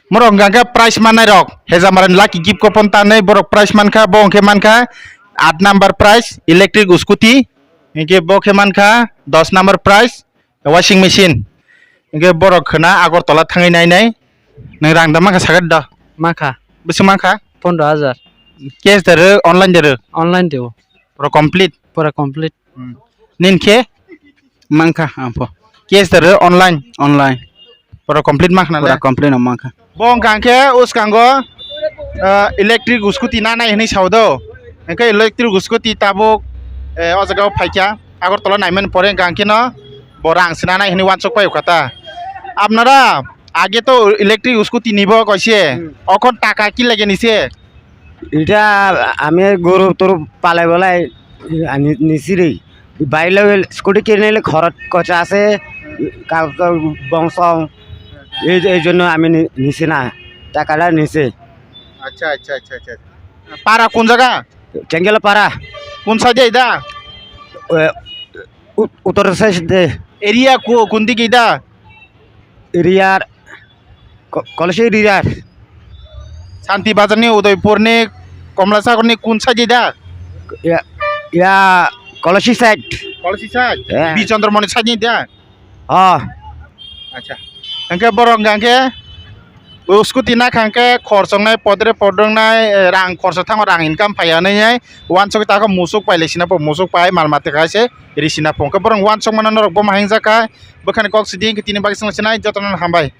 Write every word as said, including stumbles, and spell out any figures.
Borok hwnkha khe prize mannai rok, Hejamarani lucky gift coupon tanwi borok prize mankha, bo hwnkhe mankha aat number prize electric scooty, hinkhe bo khe mankha dos number prize washing machine. Hinkhe borok khwna Agartala thangwi nainai. Nwng rang da mankha sakha da? Mankha. Bwswk mankha? Pondro hajar. Cash da rw, online da rw? Online rw. Pura complete? Pura complete. Hmm. Nini khe? Mankha ang pho. Cash da rw, online? Online. Pura complete mankha na? Pura le? Complete no mankha. Bo hwnkha khe uskango, ah, electric scooty nanai hinwi sao do. Hwnkhe electric scooty tabuk, eh, o jaga o phaikha. Agartala naimani pore hwnkha khe no bo rang se nanai hinwi uansuk pai kha ta. Apnara age to electric scooty nibo koise. Hmm. Okhon taka ki lage nise? এটা আমি গরু টরু পালাই বলাই আনি নিছি রে। বাইরে স্কুটি কিনে নিলে খরচ খরচা আছে, কাগজ বংশ, এই এই জন্য আমি নি- নিছি না, টাকাটা নিছে। আচ্ছা, আচ্ছা, আচ্ছা, আচ্ছা। পাড়া কোন জায়গা? চেঙ্গেল পাড়া। কোন সাইডে এটা? উ- উত্তর সাইডে। এরিয়া কো- কোন দিকে এটা? এরিয়ার ক- কলেজ এরিয়ার। শান্তি বাজার নি, উদয়পুর নি, কমলাসাগর নি কোন সাইডে এটা? ইয়া, ইয়া, কলেজ সাইড। College side? হ্যাঁ। বি চন্দ্রমণি সাইড নি এটা? হ্যাঁ। আচ্ছা। Hwnkhe borok hwnkha khe o scooty nakha hwnkhe khorchoknai, podre podrongnai, eh, rang khorchok thango, rang income phaiya hwnwi hai uansugwi tako musuk pai lai sina pho, musuk pai mal mata khai se ri sina pho. Hwnkhe borok uansuk mano norok bo ma hingjak kha, bwkhani kok sidi hwnkhe tini bagwi swng sinai jotono hambai.